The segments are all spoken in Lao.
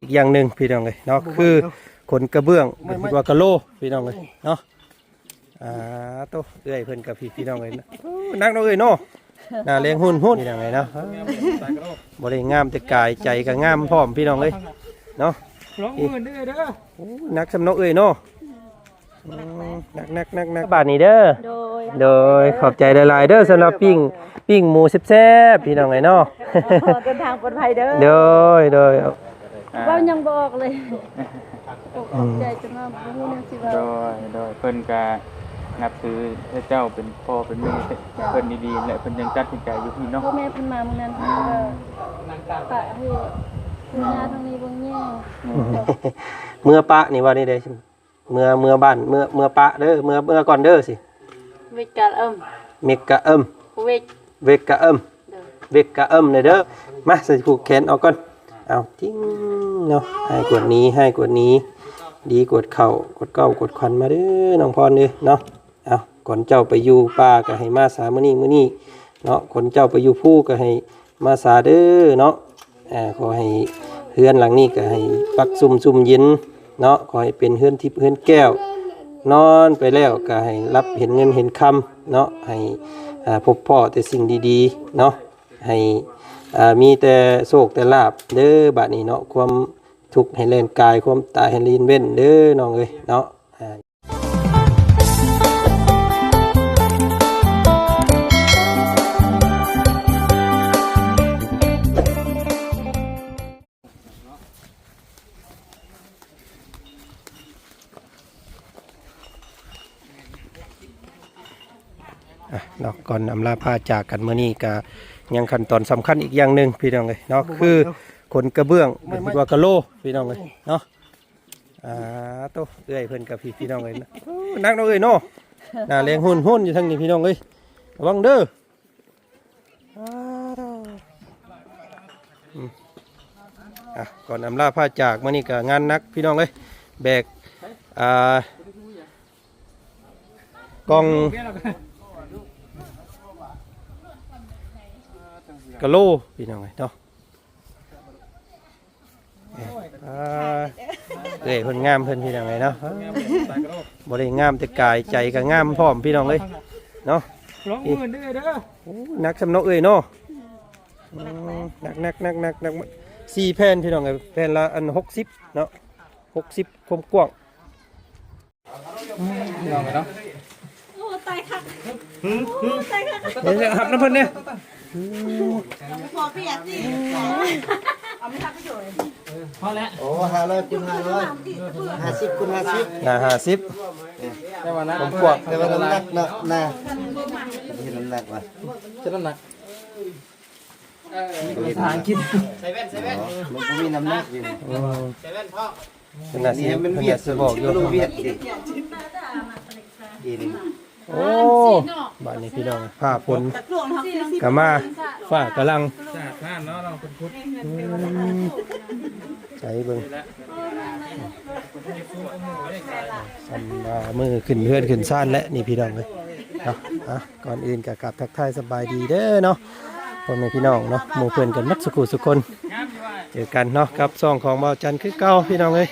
ອີກຢ່າງໜຶ່ງພີ່ນ້ອງເອີຍເນາະ ຄືຂົນກະເບື້ອງ ເພິ່ນເອີ້ນວ່າກະໂລພີ່ນ້ອງເອີຍເນາະ. ອ່າ ໂຕ ເອື້ອຍເພິ່ນກັບພີ່ ພີ່ນ້ອງເອີຍ ໂອ້ ໜັກເນາະເອື້ອຍເນາະ ໜ້າແລງຮຸ້ນໆ ພີ່ນ້ອງເອີຍເນາະ. ບໍ່ໄດ້ງາມແຕ່ກາຍ ໃຈກໍງາມພ້ອມພີ່ນ້ອງເອີຍເນາະ. ໂອ້ ໜັກສ່ຳເນາະເອື້ອຍເນາະ. ອືມ ໜັກໆໆໆ ບາດນີ້ເດີ. ໂດຍ ໂດຍ ຂອບໃຈຫຼາຍໆເດີ ສຳລັບປີ້ງ ປີ້ງໝູແຊບໆ ພີ່ນ້ອງເອີຍເນາະ. ເດີນທາງປອດໄພເດີ. ໂດຍ ໂດຍ ເວົ້າຫຍັງບໍ່ອອກເລີຍ. ອືມ ຂອບໃຈຈົນວ່າບໍ່ຮູ້ແນວຊິເວົ້າ. ໂດຍ ໂດຍ ເພິ່ນກະນັບຖືເຈົ້າເປັນພໍ່ເປັນແມ່ ເພິ່ນດີໆ ແລະ ເພິ່ນຍັງຕັດສິນໃຈຢູ່ພີ້ເນາະ. ພໍ່ແມ່ເພິ່ນມາມື້ນັ້ນ ເພິ່ນກໍປະໃຫ້ເມືອທາງນີ້ເບິ່ງແຍງ. ເມືອປະນີ້ວ່ານີ້ເດ້ ເມືອ ເມືອບ້ານ ເມືອ ເມືອປະເດີ ເມືອ ເມືອກ່ອນເດີຊິ. ເວກກະເອິມ ເມກກະເອິມ ເວກ ເວກກະເອິມ ໂດຍ ເວກກະເອິມເດີ. ມາ ໃສ່ຜູກແຂນອອກກ່ອນ. ເອົາ ຕິງເນາະ ໃຫ້ກວດໜີ ໃຫ້ກວດໜີ ດີກວດເຂົ້າ ກວດເກົ້າ ກວດຂວັນ ມາເດີ ນ້ອງພອນເດີເນາະ. ເອົາ ກ່ອນເຈົ້າໄປຢູ່ປ່າກໍໃຫ້ມາສາມື້ນີ້ ມື້ນີ້ເນາະ ກ່ອນເຈົ້າໄປຢູ່ພູກໍໃຫ້ມາສາເດີເນາະ. ອ່າ ຂໍໃຫ້ເຮືອນຫຼັງນີ້ກໍໃຫ້ປັກຊຸ່ມຊຸ່ມເຢັນເນາະ ຂໍໃຫ້ເປັນເຮືອນທິບເຮືອນແກ້ວ ນອນໄປແລ້ວກໍໃຫ້ຫຼັບເຫັນເງິນເຫັນຄຳເນາະ ໃຫ້ ອ່າ ພົບພໍ້ແຕ່ສິ່ງດີໆເນາະ ໃຫ້ ອ່າ ມີແຕ່ໂຊກແຕ່ລາບເດີບາດນີ້ເນາະ. ຄວາມທຸກໃຫ້ແລ່ນກາຍ ຄວາມຕາຍໃຫ້ລີນເວັ້ນເດີນ້ອງເອີຍເນາະ. ອ່ະເນາະ ກ່ອນອຳລາພາຈາກກັນມື້ນີ້ ກະຍັງຂັ້ນຕອນສຳຄັນອີກຢ່າງໜຶ່ງ ພີ່ນ້ອງເອີຍເນາະ ຄືຂົນກະເບື້ອງ ເພິ່ນເອີ້ນວ່າກະໂລ ພີ່ນ້ອງເອີຍເນາະ. ອ່າ ໂຕ ເອື້ອຍເພິ່ນກັບພີ່ ພີ່ນ້ອງເອີຍ ໂອ້ ໜັກເນາະເອື້ອຍເນາະ ໜ້າແລງຮຸ້ນໆ ຢູ່ທາງນີ້ ພີ່ນ້ອງເອີຍ ລະວັງເດີ. ອ່າ ໂຕ ອືມ ອ່ະ ກ່ອນອຳລາພາຈາກ ມື້ນີ້ກໍງານໜັກ ພີ່ນ້ອງເອີຍ ແບກ ອ່າ ກ່ອງກະໂລ ພີ່ນ້ອງເອີຍເນາະ. ອ່າ ເອື້ອຍເພິ່ນງາມເພິ່ນ ພີ່ນ້ອງເອີຍເນາະ. ບໍ່ໄດ້ງາມແຕ່ກາຍ ໃຈກໍງາມພ້ອມ ພີ່ນ້ອງເອີຍເນາະ. ໂອ້ ໜັກສ່ຳເນາະເອື້ອຍເນາະ. ອືມ ໜັກໆໆໆ ສີ່ແຜ່ນ ພີ່ນ້ອງເອີຍ ແຜ່ນລະອັນ ຫົກສິບເນາະ ຫົກສິບ ຄວາມກວ້າງ. ພີ່ນ້ອງເນາະ ໂອ້ ຕາຍຄັກ ໂອ້ ຕາຍຄັກ ເດີ ຮັບນຳເພິ່ນເດ້. ພໍປຽກຊິ ເອົາໄປຮັບໄປໂດຍ ພໍແລ້ວ. ໂອ້ ຫ້າຮ້ອຍຄູນຫ້າຮ້ອຍ ຫ້າສິບຄູນຫ້າສິບ ໜ້າຫ້າສິບ ແຕ່ວ່າໜັກ ຄວາມກວ້າງ ແຕ່ວ່ານ້ຳໜັກເນາະ ໜ້າ ເຫັນນ້ຳໜັກວ່າ ເຮັດນ້ຳໜັກ ພາອັງກິດ ໃສ່ແວ່ນ ໃສ່ແວ່ນ ອໍ ມັນບໍ່ມີນ້ຳໜັກຢູ່ ອືມ ໃສ່ແວ່ນພ້ອມ. ເພິ່ນອາດຊິ ເພິ່ນອາດຊິບອກຢູ່ ໂອ້ ບາດນີ້ພີ່ນ້ອງ ຟ້າຝົນກໍມາ ຟ້າກຳລັງ ອືມ ໃສ່ເບິ່ງ ສ່ຳວ່າມື້ຂຶ້ນເຮືອນຂຶ້ນຊານແຫຼະນີ້ ພີ່ນ້ອງເອີຍເນາະ. ອ່ະ ກ່ອນອື່ນກໍກາບທັກທາຍສະບາຍດີເດີເນາະ ພໍ່ແມ່ພີ່ນ້ອງເນາະ ໝູ່ເພື່ອນກັນໝົດສູ່ຜູ້ສູ່ຄົນ ເຈີກັນເນາະ ກັບຊ່ອງຂອງບ່າວຈັນຄືເກົ່າ ພີ່ນ້ອງເອີຍ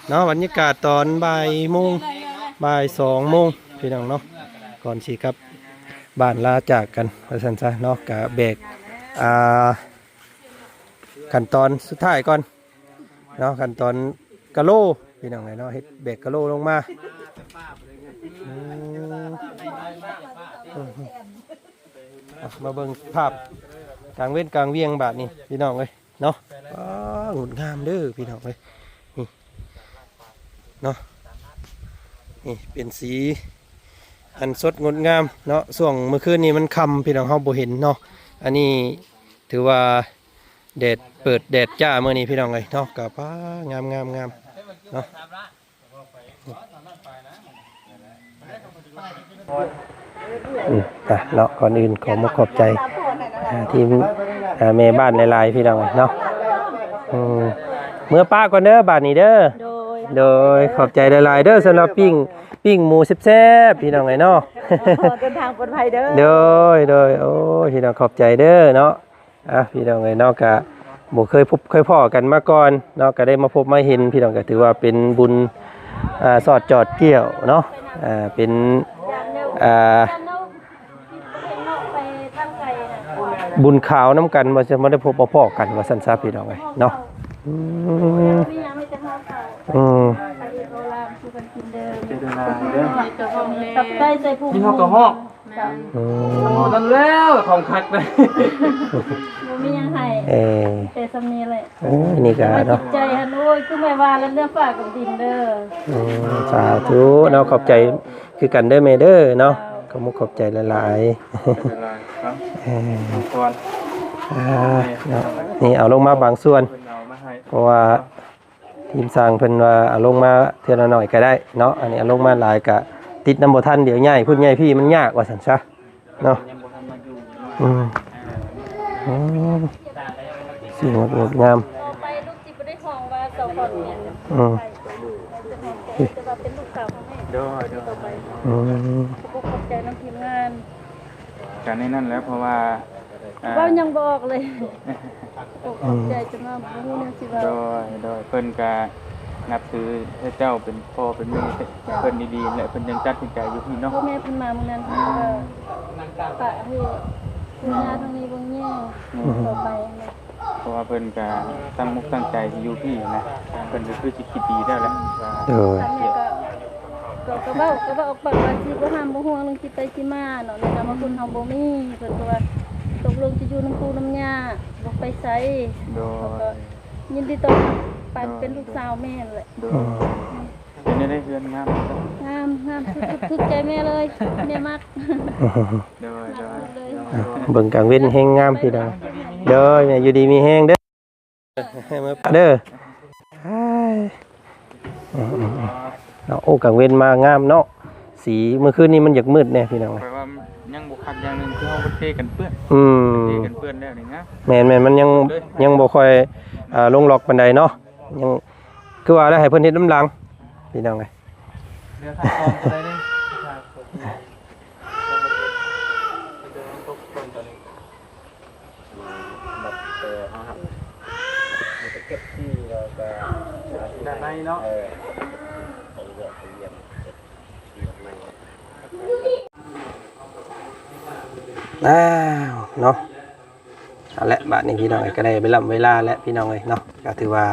ເນາະ. ບັນຍາກາດຕອນບ່າຍໂມງ ບ່າຍສອງໂມງ ພີ່ນ້ອງເນາະ ກ່ອນຊິກັບບ້ານລາຈາກກັນ ວ່າຊັ້ນຊະເນາະ. ກະແບກ ອ່າ ຂັ້ນຕອນສຸດທ້າຍກ່ອນ ເນາະ ຂັ້ນຕອນກະໂລ ພີ່ນ້ອງເອີຍເນາະ ເຮັດແບກກະໂລລົງມາ. ອືມ ອ່ະ ມາເບິ່ງພາບກາງເວັນກາງວຽງບາດນີ້ ພີ່ນ້ອງເອີຍເນາະ. ອໍ ງົດງາມເດີ ພີ່ນ້ອງເອີຍ ນີ້ເນາະ ນີ້ເປັນສີອັນສົດງົດງາມເນາະ. ຊ່ວງມື້ຄືນນີ້ມັນຄ່ຳ ພີ່ນ້ອງ ເຮົາບໍ່ເຫັນເນາະ. ອັນນີ້ຖືວ່າ ແດດເປີດແດດຈ້າມື້ນີ້ ພີ່ນ້ອງເອີຍເນາະ ກະປ້າ ງາມໆໆເນາະ. ອືມ ອ່ະເນາະ ກ່ອນອື່ນຂໍມຸກຂອບໃຈ ອ່າ ທີມ ອ່າ ແມ່ບ້ານຫຼາຍໆ ພີ່ນ້ອງເນາະ. ອືມ ເມືອປ້າກ່ອນເດີບາດນີ້ເດີ. ໂດຍ ໂດຍ ຂອບໃຈຫຼາຍໆເດີ ສຳລັບປີ້ງ ປີ້ງໝູແຊບໆ ພີ່ນ້ອງເອີຍເນາະ. ເດີນທາງປອດໄພເດີ. ໂດຍ ໂດຍ ໂອ້ຍ ພີ່ນ້ອງຂອບໃຈເດີເນາະ. ອ່ະ ພີ່ນ້ອງເອີຍເນາະ ກະ ບໍ່ເຄີຍພົບເຄີຍພໍ້ກັນມາກ່ອນເນາະ ກໍໄດ້ມາພົບມາເຫັນພີ່ນ້ອງ ກໍຖືວ່າເປັນບຸນ ອ່າ ສອດຈອດກ່ຽວເນາະ ອ່າ ເປັນ ອ່າ ບຸນຂາວນຳກັນ ບໍ່ ບໍ່ໄດ້ພົບມາພໍ້ກັນວ່າຊັ້ນຊະ ພີ່ນ້ອງເອີຍເນາະ. ອືມ ອືມ ຂອບໃຈໃສ່ຜູ້ ກິນຮອດກະຮອກ ແມ່ນ ອືມ ນັ້ນແລ້ວ ຂອງຄັກເລີຍ ບໍ່ມີຫຍັງໃຫ້ ເອີ ແຕ່ສ່ຳນີ້ແຫຼະ. ໂອ້ຍ ນີ້ກະເນາະ ຈິດໃຈຫັ້ນ ໂອ້ຍ ຄືແມ່ວ່າແລ້ວ ເໜືອຟ້າກັບດິນເດີ. ອືມ ສາທຸເນາະ ຂອບໃຈຄືກັນເດີແມ່ເດີເນາະ ຂອບມຸກຂອບໃຈຫຼາຍໆ ເອີ ອ່າ ເນາະ ນີ້ເອົາລົງມາບາງສ່ວນ ເພິ່ນເອົາມາໃຫ້ ເພາະວ່າ ທີມຊ່າງເພິ່ນວ່າເອົາລົງມາເທື່ອລະໜ້ອຍກໍໄດ້ເນາະ ອັນນີ້ເອົາລົງມາຫຼາຍກະຕິດນຳບໍ່ທັນ ດຽວຍ້າຍພຸ້ນຍ້າຍພີ້ມັນຍາກວ່າຊັ້ນຊະເນາະ. ອືມ ອືມ ສວຍງົດງາມ ຕໍ່ໄປລູກຊິບໍ່ໄດ້ຮ້ອງວ່າສາວຂວັນແມ່ນ ອືມ ແຕ່ວ່າເປັນລູກສາວຂອງແມ່ ໂດຍ ໂດຍ ຕໍ່ໄປ ອືມ ຂອບໃຈນຳທີມງານ ກະໃນນັ້ນແຫຼະ ເພາະວ່າ ອ່າ ເວົ້າຫຍັງບໍ່ອອກເລີຍ ຂອບໃຈຈົນວ່າບໍ່ຮູ້ແນວຊິເວົ້າ. ໂດຍ ໂດຍ ເພິ່ນກະນັບຖືເຈົ້າເປັນພໍ່ເປັນແມ່ ເຈົ້າ ເພິ່ນດີໆ ແລະ ເພິ່ນຍັງຕັດສິນໃຈຢູ່ພີ້ເນາະ. ພໍ່ແມ່ເພິ່ນມາມື້ນັ້ນ ອືມ ເພິ່ນກໍປະໃຫ້ເພິ່ນຍາທາງນີ້ເບິ່ງແຍງ ອືມ ຕໍ່ໄປ ເພາະວ່າເພິ່ນກະຕັ້ງມຸກຕັ້ງໃຈຊິຢູ່ພີ້ນະ ເພິ່ນກໍຄືຊິຄິດດີແລ້ວແຫຼະວ່າ ໂດຍ ແມ່ກໍ ກໍ ກໍເວົ້າ ກໍເວົ້າອອກປາກວ່າຊິບໍ່ຫ້າມບໍ່ຫ່ວງເລື່ອງທີ່ໄປທີ່ມາເນາະ ໃນນາມວ່າຄົນເຮົາບໍ່ມີ ເພິ່ນກໍວ່າຕົກລົງຈະຢູ່ນຳປູ່ນຳຍ່າ ບໍ່ໄປໃສ ໂດຍ ເຮົາກໍຍິນດີຕ້ອນຮັບ ປານເປັນລູກສາວແມ່ນແຫຼະ ໂດຍ ອືມ ເປັນແນວໃດເຮືອນງາມບໍ່? ງາມ ງາມ ຖືກ ຖືກໃຈແມ່ເລີຍ ແມ່ມັກ ໂດຍ ໂດຍ ເບິ່ງກາງເວັນແຮງງາມພີ່ນ້ອງ ໂດຍ ແມ່ຢູ່ດີມີແຮງເດີ. ເດີ ເນາະ ໂອ້ ກາງເວັນມາງາມເນາະ ສີມື້ຄືນນີ້ມັນຢາກມືດແດ່ພີ່ນ້ອງເອີຍ ແປວ່າຍັງບໍ່ຄັກຢ່າງໜຶ່ງ ຄືເຮົາບໍ່ເທກັນເປື້ອນ ອືມ ເທກັນເປື້ອນແລ້ວນີ້ນະ ແມ່ນໆ ມັນຍັງ ຍັງບໍ່ຄ່ອຍ ອ່າ ລົງລັອກປານໃດເນາະ ຍັງ ຄືວ່າແລ້ວໃຫ້ເພິ່ນເຮັດນຳຫຼັງພີ່ນ້ອງເອີຍ ເຫຼືອຂັ້ນຕອນຕົວໃດເດ້? ອືມ ບັດເອີເຮົາຮັບ ມັນໄປເກັບທີ່ແລ້ວກໍ ດ້ານໃນເນາະ ເອີ ໄປວຽກໄປວຽນ ອ້າວ ເນາະ ເອົາລະ ບາດນີ້ພີ່ນ້ອງເອີຍ ກໍໄດ້ເວລາເວລາແລ້ວພີ່ນ້ອງເອີຍເນາະ ກໍຖືວ່າ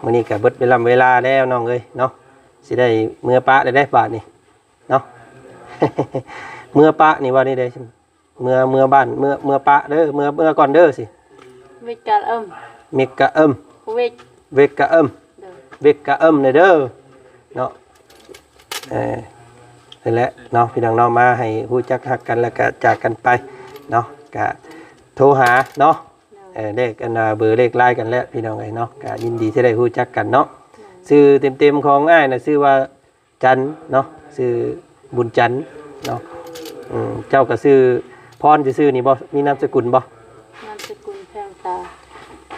ມື້ນີ້ກໍເບິດເວລາເວລາແລ້ວນ້ອງເອີຍເນາະ ຊິໄດ້ເມືອປະໄດ້ ບາດນີ້ເນາະ ເມືອປະນີ້ວ່ານີ້ເດ້ ເມືອ ເມືອບ້ານ ເມືອ ເມືອປະເດີ ເມືອ ເມືອກ່ອນເດີ ຊິ ເວກກະເອິມ ເມກກະເອິມ ເວກ ເວກກະເອິມ ໂດຍ ເວກກະເອິມເດີ ເນາະ ເອີ ນັ້ນແຫຼະເນາະ ພີ່ນ້ອງເນາະ ມາໃຫ້ຮູ້ຈັກຮັກກັນ ແລ້ວກະຈາກກັນໄປເນາະ ກະໂທຫາເນາະ ໂດຍ ເອີ ເລກ ອັນ ເບີເລກລາຍກັນແລ້ວ ພີ່ນ້ອງເອີຍເນາະ ກະຍິນດີທີ່ໄດ້ຮູ້ຈັກກັນເນາະ ໂດຍ ຊື່ເຕັມໆຂອງອ້າຍນະ ຊື່ວ່າ ຈັນເນາະ ຊື່ບຸນຈັນເນາະ ອືມ ເຈົ້າກໍຊື່ພອນຊື່ໆນີ້ບໍ່ ມີນາມສະກຸນບໍ່? ນາມສະກຸນແພງຕາ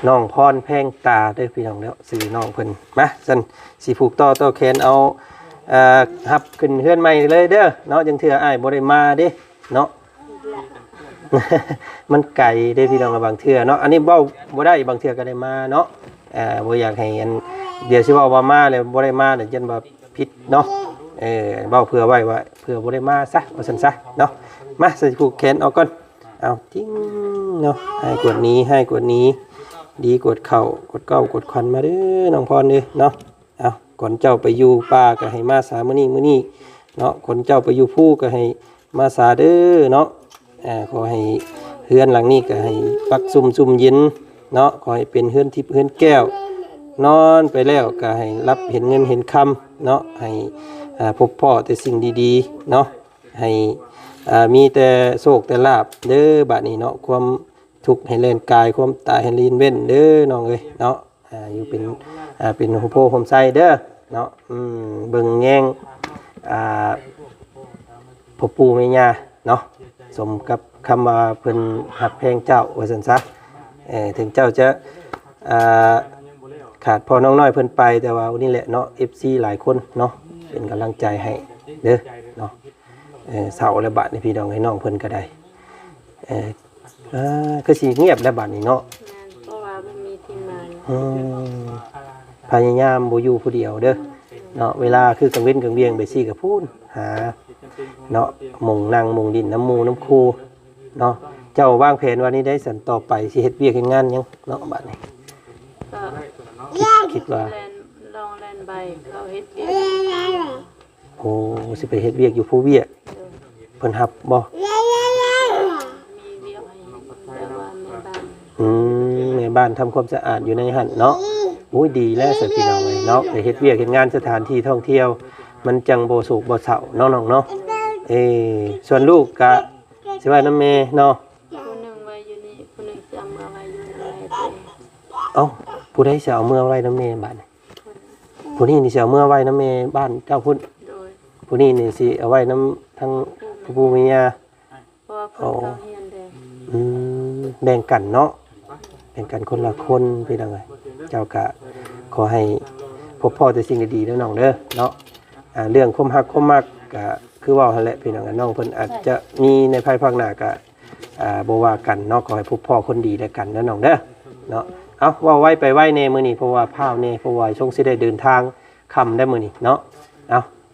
ນ້ອງພອນແພງຕາເດີພີ່ນ້ອງເນາະ ຊື່ນ້ອງເພິ່ນ ມາຊັ້ນ ຊິຜູກຕໍ່ຕໍ່ແຂນເອົາ ເອີ ຮັບຂຶ້ນເຮືອນໃໝ່ເລີຍເດີເນາະ ຈັ່ງເທື່ອອ້າຍບໍ່ໄດ້ມາເດ້ເນາະ ມັນໄກເດ້ພີ່ນ້ອງ ບາງເທື່ອເນາະ ອັນນີ້ເວົ້າບໍ່ໄດ້ ບາງເທື່ອກໍໄດ້ມາເນາະ ເອີ ບໍ່ຢາກໃຫ້ອັນ ດຽວຊິເວົ້າວ່າມາແລ້ວບໍ່ໄດ້ມາ ດຽວຢ້ານວ່າ ຜິດເນາະ ເອີ ເວົ້າເຜື່ອໄວ້ວ່າ ເຜື່ອບໍ່ໄດ້ມາຊະ ວ່າຊັ້ນຊະເນາະ ມາ ໃສ່ຜູກແຂນອອກກ່ອນ ເອົາ ຕິງເນາະ ໃຫ້ກວດໜີ ໃຫ້ກວດໜີ ດີກວດເຂົ້າ ກວດເກົ້າ ກວດຂວັນ ມາເດີ ນ້ອງພອນເດີເນາະ ເອົາ ຄົນເຈົ້າໄປຢູ່ປ່າກໍໃຫ້ມາສາມື້ນີ້ ມື້ນີ້ເນາະ ຄົນເຈົ້າໄປຢູ່ພູກໍໃຫ້ ມາສາເດີເນາະ ເອີ ຂໍໃຫ້ເຮືອນຫຼັງນີ້ກໍໃຫ້ປັກຊຸ່ມຊຸ່ມເຢັນເນາະ ຂໍໃຫ້ເປັນເຮືອນທິບເຮືອນແກ້ວ ນອນໄປແລ້ວກໍໃຫ້ຫຼັບເຫັນເງິນເຫັນຄຳເນາະ ໃຫ້ ເອີ ພົບພໍ້ແຕ່ສິ່ງດີໆເນາະ ໃຫ້ ເອີ ມີແຕ່ໂຊກແຕ່ລາບເດີ ບາດນີ້ເນາະ ຄວາມທຸກໃຫ້ແລ່ນກາຍ ຄວາມຕາຍໃຫ້ລີນເວັ້ນເດີນ້ອງເອີຍເນາະ. ອ່າ ຢູ່ເປັນ ອ່າ ເປັນຮົ່ມໂພຮົ່ມໄຊເດີເນາະ ອືມ ເບິ່ງແຍງ ອ່າ ພໍ່ປູ່ແມ່ຍ່າເນາະ ສົມກັບຄຳວ່າເພິ່ນຮັກແພງເຈົ້າວ່າຊັ້ນຊະ ເອີ ເຖິງເຈົ້າຈະ ອ່າ ຂາດພໍ່ນ້ອງນ້ອຍເພິ່ນໄປ ແຕ່ວ່ານີ້ແຫຼະເນາະ ເອັຟຊີຫຼາຍຄົນເນາະ ເປັນກຳລັງໃຈໃຫ້ເດີເນາະ ເອີ ເສົ້າແລ້ວບາດນີ້ ພີ່ນ້ອງເອີຍ ນ້ອງເພິ່ນກໍໄດ້ ເອີ ອ່າ ຄືຊິງຽບແລ້ວບາດນີ້ເນາະ ແມ່ນ ເພາະວ່າບໍ່ມີທີ່ ອືມ ພະຍາຍາມບໍ່ຢູ່ຜູ້ດຽວເດີເນາະ. ເວລາຄືກາງເວັນກາງວຽງໄປຊີ້ກະພຸ້ນ ຫາເນາະ ໝ່ອງນັ່ງໝ່ອງຫຼິ້ນນຳໝູ່ນຳຄູ່ເນາະ. ເຈົ້າວາງແຜນວ່ານີ້ໄດ້ຊັ້ນ ຕໍ່ໄປຊິເຮັດວຽກເຮັດງານຫຍັງເນາະບາດນີ້? ກໍ ຄິດ ຄິດວ່າ ແລ່ນ ລອງແລ່ນໃບ ເຂົາເຮັດວຽກ ໂອ້ ຊິໄປເຮັດວຽກຢູ່ພູວຽກ ໂດຍ ເພິ່ນຮັບບໍ່? ມີວຽກໃຫ້ ແຕ່ວ່າແມ່ບ້ານ ອືມ ແມ່ບ້ານທຳຄວາມສະອາດຢູ່ໃນຫັ້ນເນາະ. ໂອ້ຍ ດີແລ້ວຊັ້ນພີ່ນ້ອງເອີຍເນາະ ໄປເຮັດວຽກເຮັດງານສະຖານທີ່ທ່ອງທ່ຽວ ມັນຈັ່ງບໍ່ໂສກບໍ່ເສົ້າເນາະນ້ອງເນາະ. ເອີ ສ່ວນລູກກະຊິໄວ້ນຳແມ່ເນາະ ຜູ້ໜຶ່ງໄວ້ຢູ່ນີ້ ຜູ້ໜຶ່ງຊິເອົາເມືອໄວ້ຢູ່ນຳແມ່ຕົວເອງ. ເອົ້າ ຜູ້ໃດຊິເອົາເມືອໄວ້ນຳແມ່ບາດນີ້? ຜູ້ນີ້ນີ້ຊິເອົາເມືອໄວ້ນຳແມ່ບ້ານເຈົ້າພຸ້ນ ໂດຍ ຜູ້ນີ້ນີ້ຊິເອົາໄວ້ນຳທັງຜູ້ປູ່ແມ່ຍ່າ ເພາະວ່າເພິ່ນ ໂອ້ ກໍຮຽນແດ່ ອືມ ແບ່ງກັນເນາະ ແບ່ງກັນຄົນລະຄົນພີ່ນ້ອງເອີຍ. ເຈົ້າກະຂໍໃຫ້ພົບພໍ້ແຕ່ສິ່ງດີໆເດີນ້ອງເດີເນາະ. ອ່າ ເລື່ອງຄວາມຮັກຄວາມມັກກະຄືເວົ້າຫັ້ນແຫຼະພີ່ນ້ອງເອີຍ ນ້ອງເພິ່ນອາດຈະມີໃນພາຍພາກໜ້າກະ ອ່າ ບໍ່ວ່າກັນເນາະ ຂໍໃຫ້ພົບພໍ້ຄົນດີແລ້ວກັນເດີນ້ອງເດີເນາະ. ເອົ້າ ເວົ້າໄວໄປໄວແດ່ມື້ນີ້ ເພາະວ່າພ້າວແດ່ ເພາະວ່າຊົງຊິໄດ້ເດີນທາງຄ່ຳໄດ໋ມື້ນີ້ເນາະ.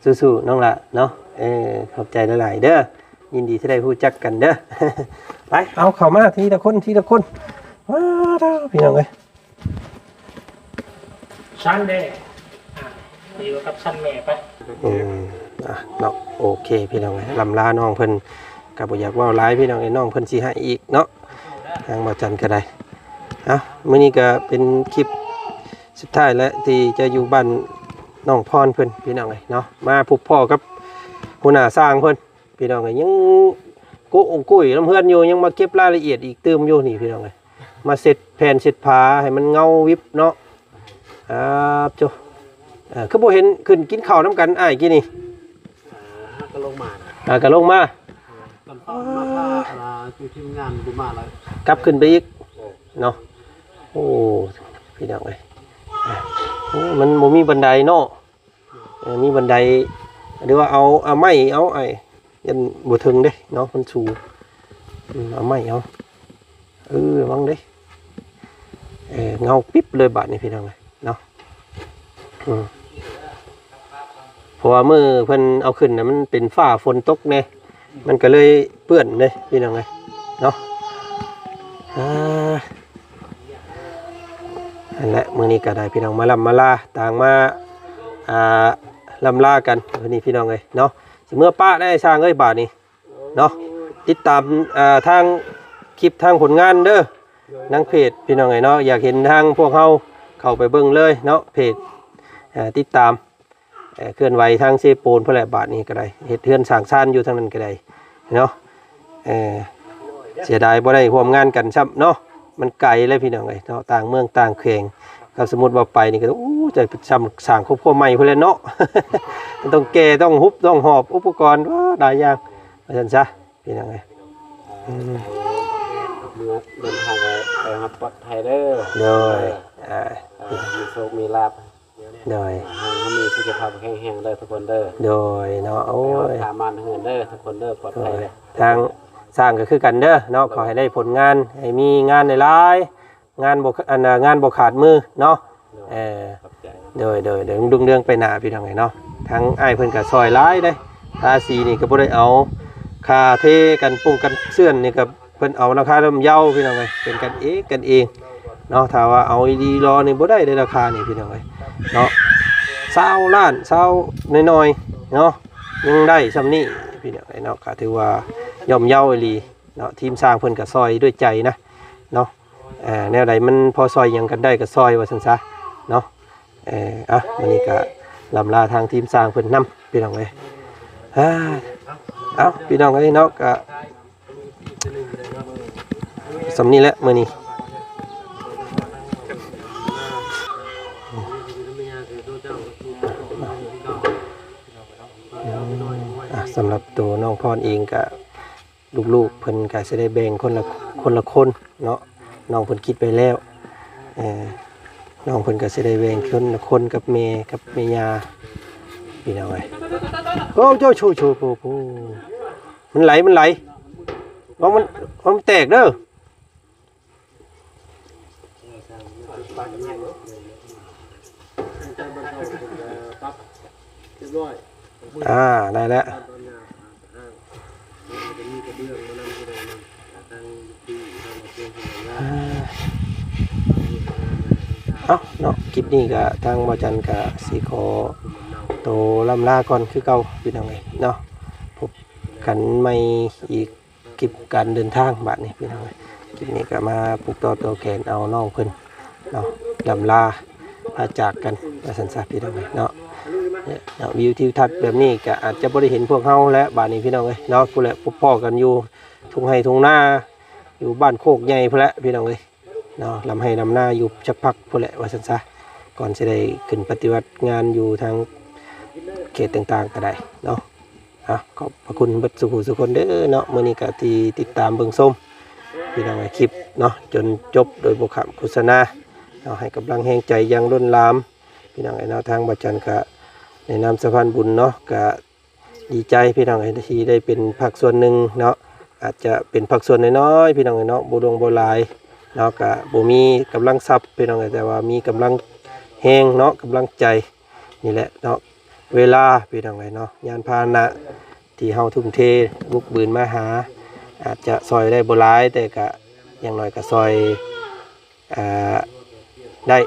ເອົ້າ ສູ້ໆນ້ອງຫຼ້າເນາະ. ເອີ ຂອບໃຈຫຼາຍໆເດີ ຍິນດີທີ່ໄດ້ຮູ້ຈັກກັນເດີ. ໄປ ເອົາເຂົ້າມາທີລະຄົນ ທີລະຄົນ. ວ້າວ ພີ່ນ້ອງເອີຍ ຊັ້ນເດ້ ອ່າ ຢູ່ກັບຊັ້ນແມ່ໄປ. ອືມ ອ່ະເນາະ ໂອເຄພີ່ນ້ອງເອີຍ ລ່ຳລານ້ອງເພິ່ນ ກໍບໍ່ຢາກເວົ້າຫຼາຍພີ່ນ້ອງເອີຍ ນ້ອງເພິ່ນຊິໃຫ້ອີກເນາະ ທາງບ່າວຈັນກໍໄດ້. ເອົ້າ ມື້ນີ້ກໍເປັນຄລິບສຸດທ້າຍແລ້ວ ທີ່ຈະຢູ່ບ້ານນ້ອງພອນເພິ່ນພີ່ນ້ອງເອີຍເນາະ ມາພົບພໍ້ກັບຫົວໜ້າຊ່າງເພິ່ນ ພີ່ນ້ອງເອີຍ ຍັງໂກະອົງກຸ້ຍນຳເຮືອນຢູ່ ຍັງມາເກັບລາຍລະອຽດອີກຕື່ມຢູ່ນີ້ພີ່ນ້ອງເອີຍ ມາເຊັດແຜ່ນເຊັດຝາໃຫ້ມັນເງົາວິບເນາະ. ອ່າ ໂຈ ເອີ ຄືບໍ່ເຫັນຂຶ້ນກິນເຂົ້ານຳກັນອ້າຍກີ້ນີ້? ອ່າ ຫາກໍລົງມານະ ຫາກໍລົງມາ ຕອນເຊົ້າມາພາ ອ່າ ຢູ່ທີມງານບໍ່ມາແລ້ວ ກັບຂຶ້ນໄປອີກ ເອີ ເນາະ. ໂອ້ ພີ່ນ້ອງເອີຍ ໂອ້ ມັນບໍ່ມີບັນໄດເນາະ. ເອີ ມີບັນໄດ ຫຼືວ່າເອົາ ເອົາໄມ້ເອົາ ອ້າຍ ຢ້ານບໍ່ເຖິງເດ້ເນາະ ມັນສູງ. ອືມ ເອົາໄມ້ເອົາ ເອີ ລະວັງເດ້. ເອີ ເງົາປິບເລີຍບາດນີ້ພີ່ນ້ອງເອີຍເນາະ. ອືມ ເພາະວ່າມື້ເພິ່ນເອົາຂຶ້ນນະ ມັນເປັນຟ້າຝົນຕົກແດ່ ມັນກໍເລີຍເປື້ອນເດ້ພີ່ນ້ອງເອີຍເນາະ. ອ່າ ຫັ້ນແຫຼະ ມື້ນີ້ກໍໄດ້ພີ່ນ້ອງມາລ່ຳມາລາ ຕ່າງມາ ອ່າ ລ່ຳລາກັນມື້ນີ້ພີ່ນ້ອງເອີຍເນາະ. ຊິເມືອປະໄດ້ຊ່າງເອີຍບາດນີ້ເນາະ. ຕິດຕາມ ອ່າ ທາງຄລິບທາງຜົນງານເດີ ທາງເພຈພີ່ນ້ອງເອີຍເນາະ. ຢາກເຫັນທາງພວກເຮົາເຂົ້າໄປເບິ່ງເລີຍເນາະ ເພຈ ອ່າ ຕິດຕາມ ເອີ ເຄື່ອນໄຫວທາງເຊໂປນພຸ້ນແຫຼະ ບາດນີ້ກໍໄດ້ ເຮັດເຮືອນສ້າງຊານຢູ່ທາງນັ້ນກໍໄດ້ເນາະ. ເອີ ເສຍດາຍບໍ່ໄດ້ຮ່ວມງານກັນຊ້ຳເນາະ ມັນໄກເລີຍພີ່ນ້ອງເອີຍເນາະ ຕ່າງເມືອງຕ່າງແຂວງ. ຄັນສົມມຸດວ່າໄປນີ້ກໍ ໂອ້ ຈະສ້າງ ສ້າງຄອບຄົວໃໝ່ພຸ້ນແຫຼະເນາະ ມັນຕ້ອງແກ່ ຕ້ອງຮຸບ ຕ້ອງຫອບ ອຸປະກອນ ໂອ້ ຫຼາຍຢ່າງ ວ່າຊັ້ນຊະ ພີ່ນ້ອງເອີຍ. ອືມ ເດີນທາງໄປ ໄປຮັບປອດໄພເດີ. ໂດຍ ເອີ ເອີ ມີໂຊກມີລາບ. ໂດຍ ໃຫ້ເຮົາມີສຸຂະພາບແຂງແຮງເດີທຸກຄົນເດີ. ໂດຍເນາະ ໂອ້ຍ ໄປຮອດທ່າມ່ານເຮືອນເດີທຸກຄົນເດີ ປອດໄພເດີ. ໂດຍ ທາງຊ່າງກໍຄືກັນເດີເນາະ ໂດຍ ຂໍໃຫ້ໄດ້ຜົນງານ ໃຫ້ມີງານຫຼາຍໆ ງານບໍ່ ອັນ ງານບໍ່ຂາດມືເນາະ. ໂດຍ ເອີ ຂອບໃຈ ໂດຍ ໂດຍ ໂດຍ ຮຸ່ງເຮືອງໄປໜ້າພີ່ນ້ອງເອີຍເນາະ. ທາງອ້າຍເພິ່ນກໍຊ່ອຍຫຼາຍເດ້ ທາສີນີ້ກໍບໍ່ໄດ້ເອົາ ຄ່າເທກັນປຸງກັນເຊື່ອນນີ້ກໍ ເພິ່ນເອົາລາຄາເລີ່ມເຍົາພີ່ນ້ອງເອີຍ ເປັນກັນເອງກັນເອງເນາະ. ຖ້າວ່າເອົາອີ່ຫຼີລໍນີ້ບໍ່ໄດ້ເດ້ລາຄານີ້ພີ່ນ້ອງເອີຍເນາະ. ຊາວລ້ານ ຊາວໜ້ອຍໆເນາະ ຍັງໄດ້ຊ່ຳນີ້ພີ່ນ້ອງເອີຍເນາະ. ກໍຖືວ່າຍ່ອມເຍົາອີ່ຫຼີເນາະ ທີມຊ່າງເພິ່ນກໍຊ່ອຍດ້ວຍໃຈນະເນາະ. ເອີ ແນວໃດມັນພໍຊ່ອຍຫຍັງກັນໄດ້ກໍຊ່ອຍວ່າຊັ້ນຊະເນາະ. ເອີ ອ່ະ ມື້ນີ້ກໍລ່ຳລາທາງທີມຊ່າງເພິ່ນນຳພີ່ນ້ອງເອີຍ. ເອົາ ພີ່ນ້ອງເອີຍເນາະ ກໍ ສ່ຳນີ້ແຫຼະມື້ນີ້. ອ່ະ ສຳລັບໂຕນ້ອງພອນເອງກະ ລູກໆເພິ່ນກະຊິໄດ້ແບ່ງຄົນລະ ຄົນລະຄົນເນາະ. ນ້ອງເພິ່ນຄິດໄວ້ແລ້ວ ເອີ ນ້ອງເພິ່ນກະຊິໄດ້ແບ່ງຄົນລະຄົນກັບແມ່ ກັບແມ່ຍ່າ ພີ່ນ້ອງເອີຍ. ໂອ້ ໂຈ ໂຊ ໂຊ ໂພ ໂພ ມັນໄຫຼ ມັນໄຫຼ ລະວັງມັນ ລະວັງມັນແຕກເດີ. ເອີ ຊ່າງມັນຕິດປັກຢູ່ ອ່າ ໄດ້ແລ້ວ ເອົ້າເນາະ ຄລິບນີ້ກະທາງບ່າວຈັນກະຊິຂໍໂຕລ່ຳລາກ່ອນຄືເກົ່າ ພີ່ນ້ອງເອີຍເນາະ. ພົບກັນໃໝ່ອີກຄລິບການເດີນທາງບາດນີ້ ພີ່ນ້ອງເອີຍ. ຄລິບນີ້ກະມາຜູກຕໍ່ຕໍ່ແຂນເອົານ້ອງເພິ່ນເນາະ ລ່ຳລາ ພາຈາກກັນວ່າຊັ້ນຊະ ພີ່ນ້ອງເອີຍເນາະ. ເນາະ ວິວທິວທັດແບບນີ້ກະອາດຈະບໍ່ໄດ້ເຫັນພວກເຮົາແລ້ວບາດນີ້ ພີ່ນ້ອງເອີຍເນາະ. ພຸ້ນແຫຼະ ພົບພໍ້ກັນຢູ່ທົ່ງໄຮ່ທົ່ງນາ ຢູ່ບ້ານໂຄກໃຫຍ່ພຸ້ນແຫຼະ ພີ່ນ້ອງເອີຍເນາະ. ລຳໄຮ່ລຳນາຢູ່ຈັກພັກພຸ້ນແຫຼະວ່າຊັ້ນຊະ ກ່ອນຊິໄດ້ຂຶ້ນປະຕິບັດງານຢູ່ທາງເຂດຕ່າງໆກະໄດ້ເນາະ. ອ່ະ ຂອບພະຄຸນເບິດສູ່ຜູ້ສູ່ຄົນເດີເນາະ ມື້ນີ້ກະທີ່ຕິດຕາມເບິ່ງຊົມ ພີ່ນ້ອງເອີຍ ຄລິບເນາະ ຈົນຈົບໂດຍບໍ່ຂ້າມໂຄສະນາເນາະ ໃຫ້ກຳລັງແຮງໃຈຢ່າງລົ້ນຫຼາມ ພີ່ນ້ອງເອີຍເນາະ. ທາງບ່າວຈັນກະໃນນາມສະພານບຸນເນາະ ກະດີໃຈ ພີ່ນ້ອງເອີຍ ທີ່ໄດ້ເປັນພາກສ່ວນໜຶ່ງເນາະ ອາດຈະເປັນພາກສ່ວນນ້ອຍໆ ພີ່ນ້ອງເອີຍເນາະ ບໍ່ຫຼວງບໍ່ຫຼາຍເນາະ ກະບໍ່ມີກຳລັງຊັບ ພີ່ນ້ອງເອີຍ ແຕ່ວ່າມີກຳລັງແຮງເນາະ ກຳລັງໃຈ ນີ້ແຫຼະເນາະ ເວລາ ພີ່ນ້ອງເອີຍເນາະ ຍານພາຫະນະທີ່ເຮົາທຸ່ມເທບຸກບືນມາຫາ ອາດຈະຊ່ອຍໄດ້ບໍ່ຫຼາຍ ແຕ່ກະຢ່າງໜ້ອຍກະຊ່ອຍ ອ່າ ໄດ້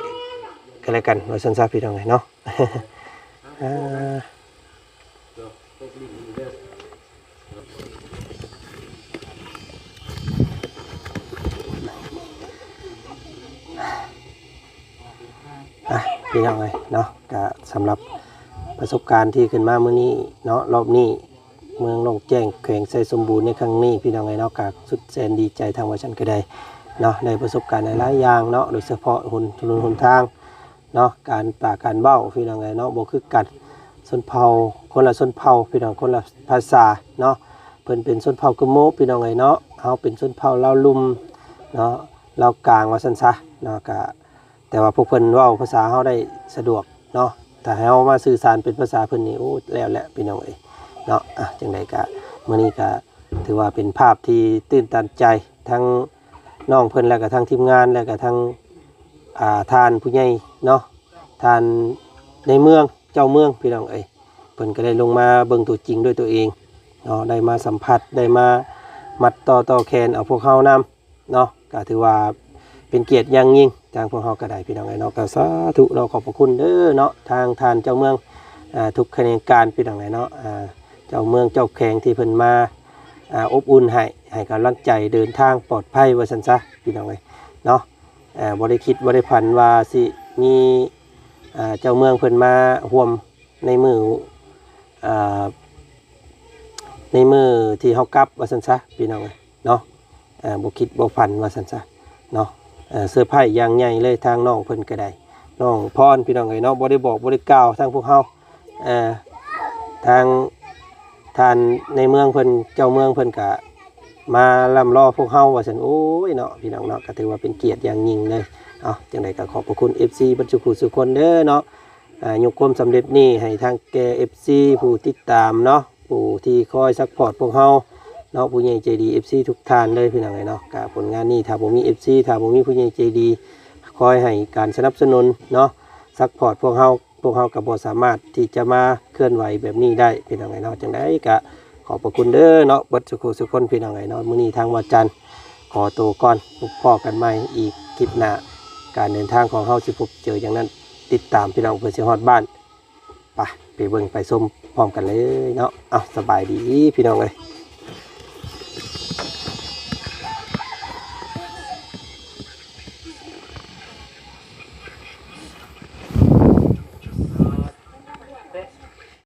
ກະແລະກັນ ວ່າຊັ້ນຊະ ພີ່ນ້ອງເອີຍເນາະ. ອ່າ ອ່ະ ພີ່ນ້ອງເອີຍເນາະ ກະສຳລັບປະສົບການທີ່ຂຶ້ນມາມື້ນີ້ເນາະ ລອບນີ້ ເມືອງລ້ອງແຈ້ງ ແຂວງໄຊສົມບູນໃນຄັ້ງນີ້ ພີ່ນ້ອງເອີຍເນາະ ກະສຸດແສນດີໃຈ ທາງວ່າຊັ້ນກະໄດ້ເນາະ ໄດ້ປະສົບການຫຼາຍໆຢ່າງເນາະ ໂດຍສະເພາະຫົນ ຖະໜົນຫົນທາງເນາະ ການປາກການເວົ້າ ພີ່ນ້ອງເອີຍເນາະ ບໍ່ຄືກັນ ຊົນເຜົ່າ ຄົນລະຊົນເຜົ່າ ພີ່ນ້ອງ ຄົນລະພາສາເນາະ. ເພິ່ນເປັນຊົນເຜົ່າກຶໂມະ ພີ່ນ້ອງເອີຍເນາະ ເຮົາເປັນຊົນເຜົ່າລາວລຸ່ມເນາະ ລາວກາງ ວ່າຊັ້ນຊະເນາະ ກະ ແຕ່ວ່າພວກເພິ່ນເວົ້າພາສາເຮົາໄດ້ສະດວກເນາະ ຖ້າໃຫ້ເຮົາມາສື່ສານເປັນພາສາເພິ່ນນີ້ ໂອ້ ແລ້ວແຫຼະ ພີ່ນ້ອງເອີຍເນາະ. ອ່ະ ຈັ່ງໃດກະມື້ນີ້ກະຖືວ່າເປັນພາບທີ່ຕື່ນຕັນໃຈ ທັງນ້ອງເພິ່ນ ແລ້ວກະທັງທີມງານ ແລ້ວກະທັງ ອ່າ ທ່ານຜູ້ໃຫຍ່ເນາະ ທ່ານໃນເມືອງ ເຈົ້າເມືອງ ພີ່ນ້ອງເອີຍ ເພິ່ນກະໄດ້ລົງມາເບິ່ງຕົວຈິງດ້ວຍຕົວເອງເນາະ ໄດ້ມາສຳຜັດ ໄດ້ມາມັດຕໍ່ຕໍ່ແຂນເອົາພວກເຮົານຳ ເນາະ ກະຖືວ່າເປັນກຽດຢ່າງຍິ່ງ ທາງພວກເຮົາກະໄດ້ ພີ່ນ້ອງເອີຍເນາະ. ກະສາທຸເນາະ ຂອບພະຄຸນເດີເນາະ ທາງທ່ານເຈົ້າເມືອງ ອ່າ ທຸກຂະແໜງການ ພີ່ນ້ອງເອີຍເນາະ ອ່າ ເຈົ້າເມືອງເຈົ້າແຂວງທີ່ເພິ່ນມາ ອ່າ ອົບອຸ່ນໃຫ້ ໃຫ້ກຳລັງໃຈ ເດີນທາງປອດໄພ ວ່າຊັ້ນຊະ ພີ່ນ້ອງເອີຍເນາະ. ອ່າ ບໍ່ໄດ້ຄິດບໍ່ໄດ້ຝັນວ່າຊິມີ ອ່າ ເຈົ້າເມືອງເພິ່ນມາຮ່ວມໃນມື້ ອ່າ ໃນມື້ທີ່ເຮົາກັບ ວ່າຊັ້ນຊະ ພີ່ນ້ອງເອີຍເນາະ. ອ່າ ບໍ່ຄິດບໍ່ຝັນ ວ່າຊັ້ນຊະເນາະ ເຊີໄພຢ່າງໃຫຍ່ເລີຍ ທາງນ້ອງເພິ່ນກະໄດ້ ນ້ອງພອນ ພີ່ນ້ອງເອີຍເນາະ ບໍ່ໄດ້ບອກບໍ່ໄດ້ກ່າວທາງພວກເຮົາ ເອີ ທາງທ່ານໃນເມືອງເພິ່ນ ເຈົ້າເມືອງເພິ່ນກະມາລ່ຳລໍພວກເຮົາ ວ່າຊັ້ນ. ໂອ້ຍເນາະ ພີ່ນ້ອງເນາະ ກະຖືວ່າເປັນກຽດຢ່າງຍິ່ງເລີຍ. ເອົາ ຈັ່ງໃດກະຂອບພະຄຸນ ເອັຟຊີ ເບິດສູ່ຜູ້ສູ່ຄົນເດີເນາະ. ອ່າ ຍົກຄວາມສຳເລັດນີ້ໃຫ້ທາງແກ່ ເອັຟຊີ ຜູ້ຕິດຕາມເນາະ ຜູ້ທີ່ຄອຍຊັບພອດພວກເຮົາເນາະ ຜູ້ໃຫຍ່ໃຈດີ ເອັຟຊີ ທຸກທ່ານເລີຍ ພີ່ນ້ອງເອີຍເນາະ. ກະຜົນງານນີ້ ຖ້າບໍ່ມີ ເອັຟຊີ ຖ້າບໍ່ມີຜູ້ໃຫຍ່ໃຈດີຄອຍໃຫ້ການສະໜັບສະໜູນເນາະ ຊັບພອດພວກເຮົາ ພວກເຮົາກະບໍ່ສາມາດທີ່ຈະມາເຄື່ອນໄຫວແບບນີ້ໄດ້ ພີ່ນ້ອງເອີຍເນາະ. ຈັ່ງໃດກະຂອບພະຄຸນເດີເນາະ ເບິດສູ່ຜູ້ສູ່ຄົນ ພີ່ນ້ອງເອີຍເນາະ. ມື້ນີ້ທາງວ່າຈັນຂໍໂຕກ່ອນ ພົບພໍ້ກັນໃໝ່ອີກຄລິບໜ້າ ການເດີນທາງຂອງເຮົາຊິພົບເຈີຢ່າງນັ້ນ ຕິດຕາມ ພີ່ນ້ອງ ເພື່ອຊິຮອດບ້ານ. ໄປ ໄປເບິ່ງໄປຊົມພ້ອມກັນເລີຍເນາະ. ເອົາ ສະບາຍດີ ພີ່ນ້ອງເອີຍ.